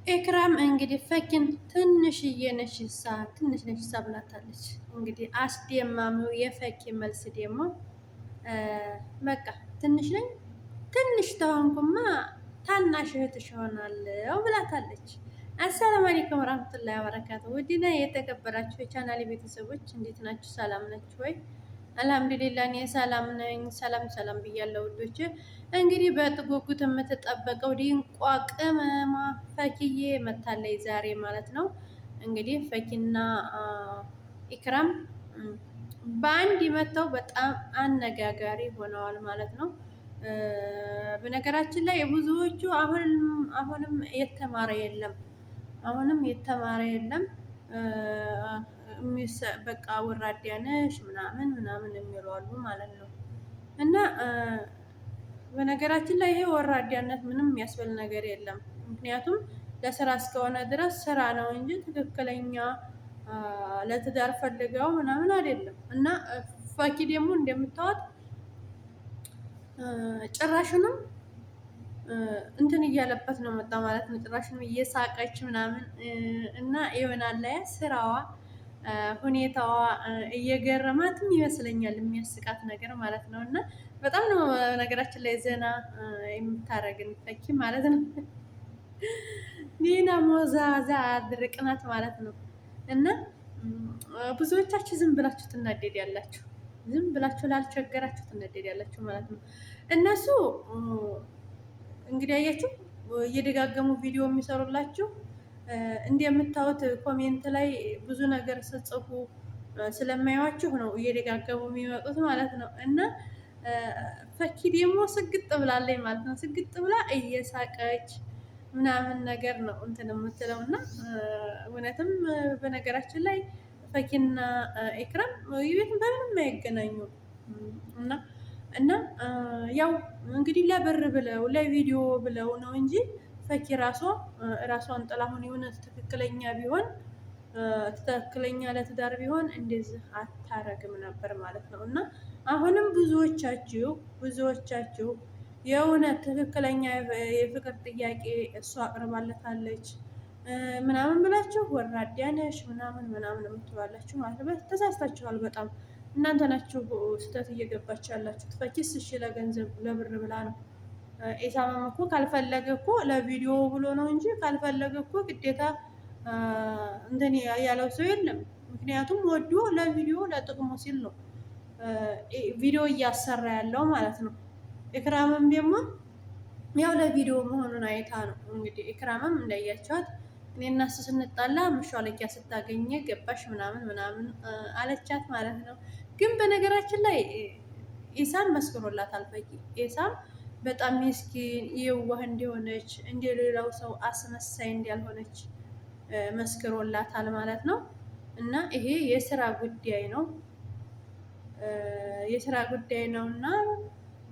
ኤክራም እንግዲህ ፈኪን ትንሽዬ ነሽ ሳ ትንሽ ነሽ ሳ ብላታለች። እንግዲህ አስደማሚው የፈኪ መልስ ደግሞ በቃ ትንሽ ነኝ፣ ትንሽ ተሆንኩማ ታናሽ እህትሽ እሆናለሁ ብላታለች። አሰላሙ አለይኩም ወራህመቱላሂ ወበረካቱ። ውድና የተከበራችሁ የቻናሌ ቤተሰቦች እንዴት ናችሁ? ሰላም ናችሁ ወይ? አልሐምዱሊላህ እኔ ሰላም ነኝ። ሰላም ሰላም ብያለሁ ውዶች። እንግዲህ በጉጉት የምትጠበቀው ድንቋ ቅመማ ፈኪዬ መታለች ዛሬ ማለት ነው። እንግዲህ ፈኪና ኢክራም በአንድ መጥተው በጣም አነጋጋሪ ሆነዋል ማለት ነው። በነገራችን ላይ ብዙዎቹ አሁንም የተማረ የለም፣ አሁንም የተማረ የለም። በቃ ወራዳ ነሽ ምናምን ምናምን የሚሉ አሉ ማለት ነው። እና በነገራችን ላይ ይሄ ወራዳነት ምንም የሚያስብል ነገር የለም። ምክንያቱም ለስራ እስከሆነ ድረስ ስራ ነው እንጂ ትክክለኛ ለትዳር ፈልገው ምናምን አይደለም። እና ፈኪ ደግሞ እንደምታወት ጭራሹንም እንትን እያለበት ነው መጣ ማለት ነው። ጭራሹንም እየሳቀች ምናምን እና ይሆናል ስራዋ ሁኔታዋ እየገረማትም ይመስለኛል የሚያስቃት ነገር ማለት ነው። እና በጣም ነው ነገራችን ላይ ዘና የምታረግን ፈኪ ማለት ነው። ኒና ሞዛዛ ድርቅናት ማለት ነው። እና ብዙዎቻችሁ ዝም ብላችሁ ትናደድ ያላችሁ፣ ዝም ብላችሁ ላልቸገራችሁ ትናደድ ያላችሁ ማለት ነው። እነሱ እንግዲህ አያችሁ እየደጋገሙ ቪዲዮ የሚሰሩላችሁ እንደምታዩት comment ላይ ብዙ ነገር ስጽፉ ስለማያችሁ ነው እየደጋገሙ የሚመጡት ማለት ነው። እና ፈኪ ደግሞ ስግጥ ብላለች ማለት ነው። ስግጥ ብላ እየሳቀች ምናምን ነገር ነው እንትን የምትለው። እና እውነትም በነገራችን ላይ ፈኪና ኤክራም ይቤትም በምንም አይገናኙም። እና ያው እንግዲህ ለብር ብለው ለቪዲዮ ብለው ነው እንጂ ፈኪ ራሷ ራሷን ጥላሁን የሆነ ትክክለኛ ቢሆን፣ ትክክለኛ ለትዳር ቢሆን እንደዚህ አታረግም ነበር ማለት ነው። እና አሁንም ብዙዎቻችሁ የእውነት ትክክለኛ የፍቅር ጥያቄ እሷ አቅርባለታለች ምናምን ብላችሁ ወራዳ ነሽ ምናምን ምናምን የምትባላችሁ ማለት ነው። ተሳስታችኋል። በጣም እናንተ ናችሁ ስህተት እየገባችሁ ያላችሁት። ፈኪስ እሺ ለገንዘብ ለብር ብላ ነው። ኢሳምም እኮ ካልፈለገ እኮ ለቪዲዮ ብሎ ነው እንጂ ካልፈለገ እኮ ግዴታ እንትን ያለው ሰው የለም። ምክንያቱም ወዶ ለቪዲዮ ለጥቅሙ ሲል ነው ቪዲዮ እያሰራ ያለው ማለት ነው። ኢክራምም ደግሞ ያው ለቪዲዮ መሆኑን አይታ ነው እንግዲህ። ኢክራምም እንዳያቸዋት እኔ እና እሱ ስንጣላ መሿለኪያ ስታገኘ ገባሽ ምናምን ምናምን አለቻት ማለት ነው። ግን በነገራችን ላይ ኢሳም መስክሮላታል። ፈኪ ኢሳም በጣም ምስኪን የዋህ እንደሆነች፣ እንደሌላው ሰው አስመሳይ እንዳልሆነች መስክሮላታል ማለት ነው። እና ይሄ የስራ ጉዳይ ነው፣ የስራ ጉዳይ ነው። እና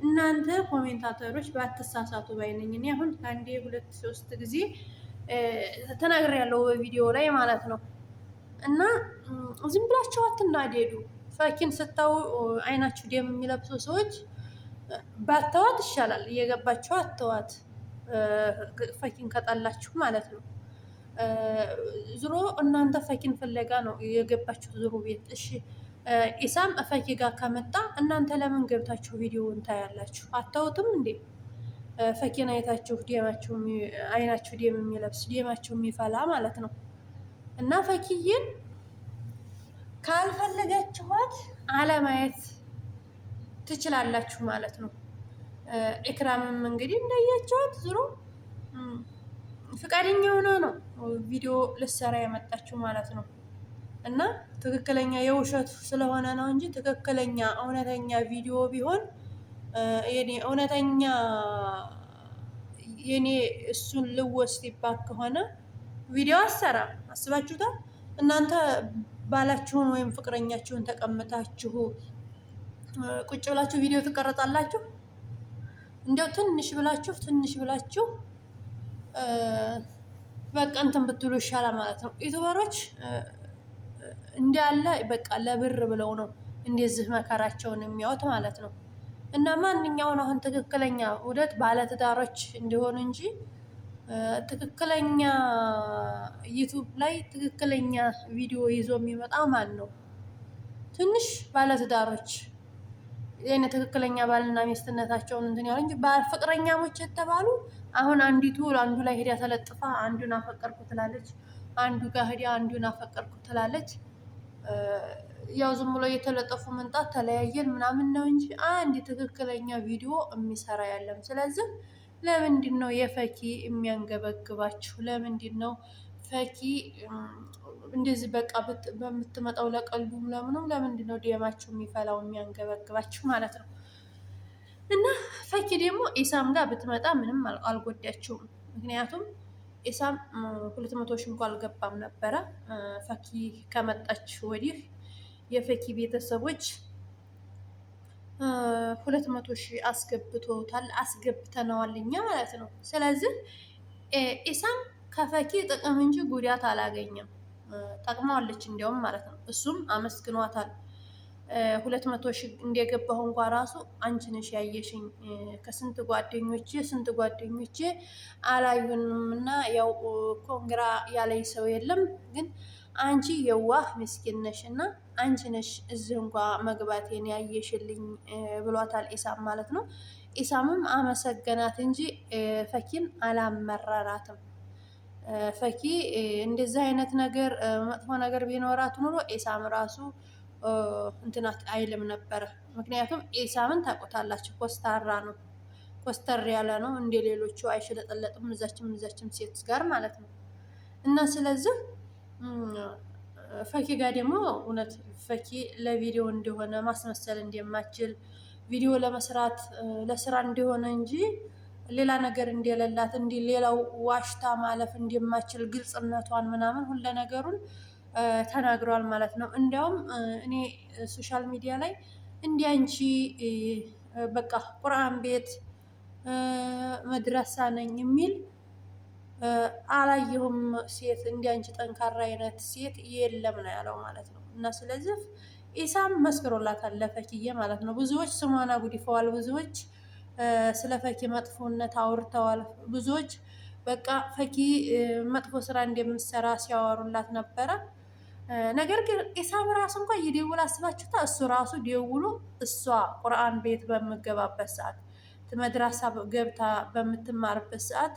እናንተ commentator ኦች ባትሳሳቱ ባይነኝ። እኔ አሁን ከአንዴ ሁለት ሶስት ጊዜ ተናግሬያለሁ በቪዲዮ ላይ ማለት ነው። እና ዝም ብላችሁ አትናደዱ። ፈኪን ስታዩ አይናችሁ ደም የሚለብሱ ሰዎች ባተዋት ይሻላል። እየገባችሁ አተዋት፣ ፈኪን ከጣላችሁ ማለት ነው። ዙሮ እናንተ ፈኪን ፍለጋ ነው የገባችሁ ዙሩ ቤት። እሺ ኢሳም ፈኪ ጋር ከመጣ እናንተ ለምን ገብታችሁ ቪዲዮውን ታያላችሁ? አታውትም እንዴ? ፈኪን አይታችሁ ደማችሁ አይናችሁ ደም የሚለብስ፣ ደማችሁ የሚፈላ ማለት ነው። እና ፈኪዬን ካልፈለጋችኋት አለማየት ትችላላችሁ ማለት ነው። ኢክራምም እንግዲህ እንዳያቸዋት ዙሮ ፍቃደኛ ሆና ነው ቪዲዮ ልሰራ የመጣችው ማለት ነው። እና ትክክለኛ የውሸት ስለሆነ ነው እንጂ ትክክለኛ እውነተኛ ቪዲዮ ቢሆን፣ የኔ እውነተኛ የኔ እሱን ልወስድ ይባል ከሆነ ቪዲዮ አሰራ። አስባችሁታል? እናንተ ባላችሁን ወይም ፍቅረኛችሁን ተቀምጣችሁ ቁጭ ብላችሁ ቪዲዮ ትቀረጻላችሁ። እንዲያው ትንሽ ብላችሁ ትንሽ ብላችሁ በቃ እንትን ብትሉ ይሻላል ማለት ነው። YouTuber ኦች እንዳለ በቃ ለብር ብለው ነው እንደዚህ መከራቸውን የሚያዩት ማለት ነው። እና ማንኛውን አሁን ትክክለኛ ውደት ባለትዳሮች እንዲሆኑ እንጂ ትክክለኛ ዩቱብ ላይ ትክክለኛ ቪዲዮ ይዞ የሚመጣ ማን ነው? ትንሽ ባለትዳሮች የኔ ትክክለኛ ባልና ሚስትነታቸውን እንትን ያሉ እንጂ ፍቅረኛሞች የተባሉ አሁን አንዲቱ አንዱ ላይ ሄዳ ተለጥፋ አንዱን አፈቀርኩ ትላለች፣ አንዱ ጋር ሄዳ አንዱን አፈቀርኩ ትላለች። ያው ዝም ብሎ እየተለጠፉ ምንጣት ተለያየን ምናምን ነው እንጂ አንድ ትክክለኛ ቪዲዮ የሚሰራ ያለም። ስለዚህ ለምንድን ነው የፈኪ የሚያንገበግባችሁ? ለምንድን ነው ፈኪ እንደዚህ በቃ በምትመጣው ለቀልዱም ለምኑም ለምንድን ነው ደማችሁ የሚፈላው የሚያንገበግባችሁ ማለት ነው? እና ፈኪ ደግሞ ኢሳም ጋር ብትመጣ ምንም አልጎዳችውም። ምክንያቱም ኢሳም 200,000 እንኳ አልገባም ነበረ። ፈኪ ከመጣች ወዲህ የፈኪ ቤተሰቦች 200,000 አስገብቶታል፣ አስገብተነዋል እኛ ማለት ነው። ስለዚህ ኢሳም ከፈኪ ጥቅም እንጂ ጉዳት አላገኘም። ጠቅመዋለች እንዲያውም ማለት ነው። እሱም አመስግኗታል። 200,000 እንደገባሁ እንኳ ራሱ አንቺ ነሽ ያየሽኝ፣ ከስንት ጓደኞቼ ስንት ጓደኞቼ አላዩንም እና ያው congra ያለኝ ሰው የለም፣ ግን አንቺ የዋህ ምስኪን ነሽ እና አንቺ ነሽ እዚህ እንኳ መግባቴን ያየሽልኝ ብሏታል ኢሳም ማለት ነው። ኢሳምም አመሰገናት እንጂ ፈኪን አላመረራትም። ፈኪ እንደዚህ አይነት ነገር መጥፎ ነገር ቢኖራት ኑሮ ኢሳም ራሱ እንትናት አይልም ነበረ። ምክንያቱም ኢሳምን ታውቁታላችሁ፣ ኮስታራ ነው፣ ኮስተር ያለ ነው። እንደ ሌሎቹ አይሽለጠለጥም እዛችም እዛችም ሴት ጋር ማለት ነው። እና ስለዚህ ፈኪ ጋር ደግሞ እውነት ፈኪ ለቪዲዮ እንደሆነ ማስመሰል እንደማችል ቪዲዮ ለመስራት ለስራ እንደሆነ እንጂ ሌላ ነገር እንደሌላት እንዲ ሌላው ዋሽታ ማለፍ እንደማችል ግልጽነቷን ምናምን ሁለ ነገሩን ተናግሯል ማለት ነው። እንዲያውም እኔ social media ላይ እንዲ አንቺ በቃ ቁርአን ቤት መድረሳ ነኝ የሚል አላየሁም። ሴት እንዲ አንቺ ጠንካራ አይነት ሴት የለም ነው ያለው ማለት ነው። እና ስለዚህ ኢሳም መስክሮላታል ለፈኪዬ ማለት ነው። ብዙዎች ስሟን አጉድፈዋል። ብዙዎች ስለ ፈኪ መጥፎነት አውርተዋል። ብዙዎች በቃ ፈኪ መጥፎ ስራ እንደምትሰራ ሲያወሩላት ነበረ። ነገር ግን ኢሳም ራሱ እንኳ እየደወለ አስባችሁታ፣ እሱ ራሱ ደውሎ እሷ ቁርአን ቤት በምገባበት ሰዓት መድራሳ ገብታ በምትማርበት ሰዓት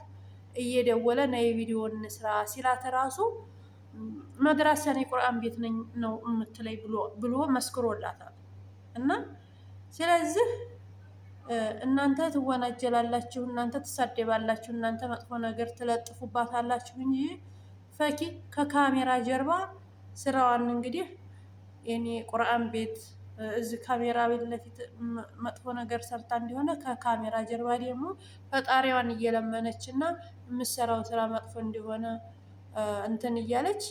እየደወለ ነይ ቪዲዮ እንስራ ሲላት ራሱ መድራሳ እኔ ቁርአን ቤት ነኝ ነው የምትለኝ ብሎ መስክሮላታል። እና ስለዚህ እናንተ ትወናጀላላችሁ፣ እናንተ ትሳደባላችሁ፣ እናንተ መጥፎ ነገር ትለጥፉባታላችሁ እንጂ ፈኪ ከካሜራ ጀርባ ስራዋን እንግዲህ የኔ ቁርአን ቤት እዚህ ካሜራ ቤት ለፊት መጥፎ ነገር ሰርታ እንዲሆነ ከካሜራ ጀርባ ደግሞ ፈጣሪዋን እየለመነች እና የምትሰራው ስራ መጥፎ እንዲሆነ እንትን እያለች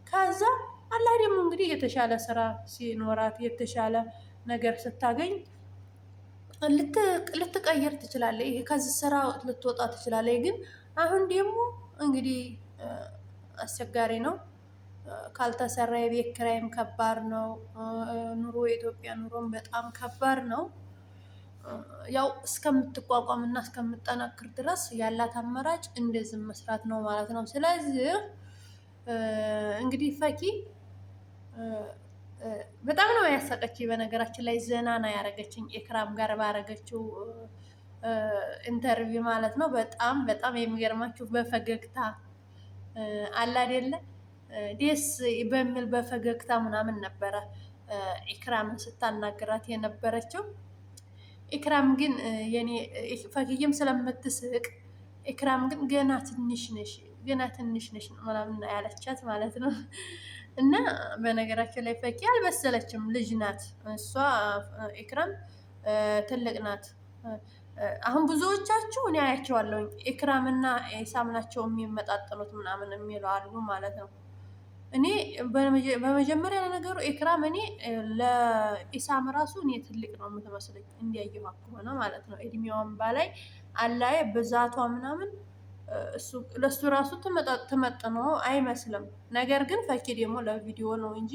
ከዛ አላህ ደግሞ እንግዲህ የተሻለ ስራ ሲኖራት የተሻለ ነገር ስታገኝ ልትቀየር ትችላለች። ይሄ ከዚህ ስራ ልትወጣ ትችላለች። ግን አሁን ደግሞ እንግዲህ አስቸጋሪ ነው። ካልተሰራ የቤት ኪራይም ከባድ ነው። ኑሮ የኢትዮጵያ ኑሮም በጣም ከባድ ነው። ያው እስከምትቋቋም እና እስከምጠናክር ድረስ ያላት አማራጭ እንደዚህ መስራት ነው ማለት ነው። ስለዚህ እንግዲህ ፈኪ በጣም ነው ያሳቀችኝ። በነገራችን ላይ ዘና ነው ያደረገችኝ ኤክራም ጋር ባረገችው interview ማለት ነው። በጣም በጣም የሚገርማችሁ በፈገግታ አለ አይደለ ደስ በሚል በፈገግታ ምናምን ነበረ ኢክራምን ስታናግራት የነበረችው። ኢክራም ግን የኔ ፈክዬም ስለምትስቅ ኢክራም ግን ገና ትንሽ ነሽ ገና ትንሽ ነሽ ምናምን ያለቻት ማለት ነው። እና በነገራችን ላይ ፈኪ አልበሰለችም፣ ልጅ ናት እሷ። ኢክራም ትልቅ ናት። አሁን ብዙዎቻችሁ እኔ አያቸዋለሁኝ ኢክራምና ኢሳም ናቸው የሚመጣጠኑት ምናምን የሚሉ አሉ ማለት ነው። እኔ በመጀመሪያ ለነገሩ ኢክራም እኔ ለኢሳም ራሱ እኔ ትልቅ ነው የምትመስለኝ እንዲያየኋት ከሆነ ማለት ነው። እድሜዋን ባላይ አላየ ብዛቷ ምናምን ለእሱ ራሱ ትመጥኖ አይመስልም። ነገር ግን ፈኪ ደግሞ ለቪዲዮ ነው እንጂ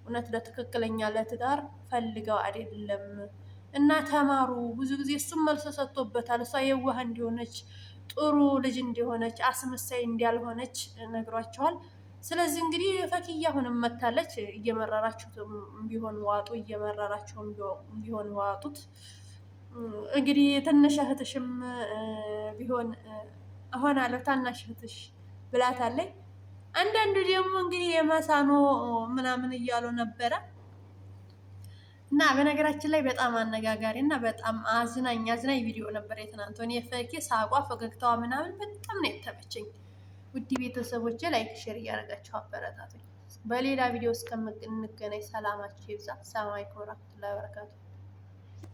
እውነት ለትክክለኛ ለትዳር ፈልገው አይደለም። እና ተማሩ። ብዙ ጊዜ እሱም መልስ ሰጥቶበታል። እሷ የዋህ እንዲሆነች ጥሩ ልጅ እንደሆነች አስመሳይ እንዳልሆነች ነግሯቸዋል። ስለዚህ እንግዲህ ፈኪያ አሁንም መታለች። እየመረራችሁትም ቢሆን ዋጡ፣ እየመረራችሁም ቢሆን ዋጡት። እንግዲህ ትንሽ እህትሽም ቢሆን እሆናለሁ ታናሽ እህትሽ ብላታለች። አንዳንዱ ደግሞ እንግዲህ የመሳኖ ምናምን እያሉ ነበረ። እና በነገራችን ላይ በጣም አነጋጋሪ እና በጣም አዝናኝ አዝናኝ ቪዲዮ ነበር የትናንቱ። እኔ ፈኪ ሳቋ፣ ፈገግታዋ ምናምን በጣም ነው የተመቸኝ። ውድ ቤተሰቦቼ like፣ share እያደረጋችሁ አበረታቱኝ። በሌላ ቪዲዮ እስከምንገናኝ ሰላማችሁ ይብዛ። ሰላም አለይኩም ወራህመቱላሂ ወበረካቱ።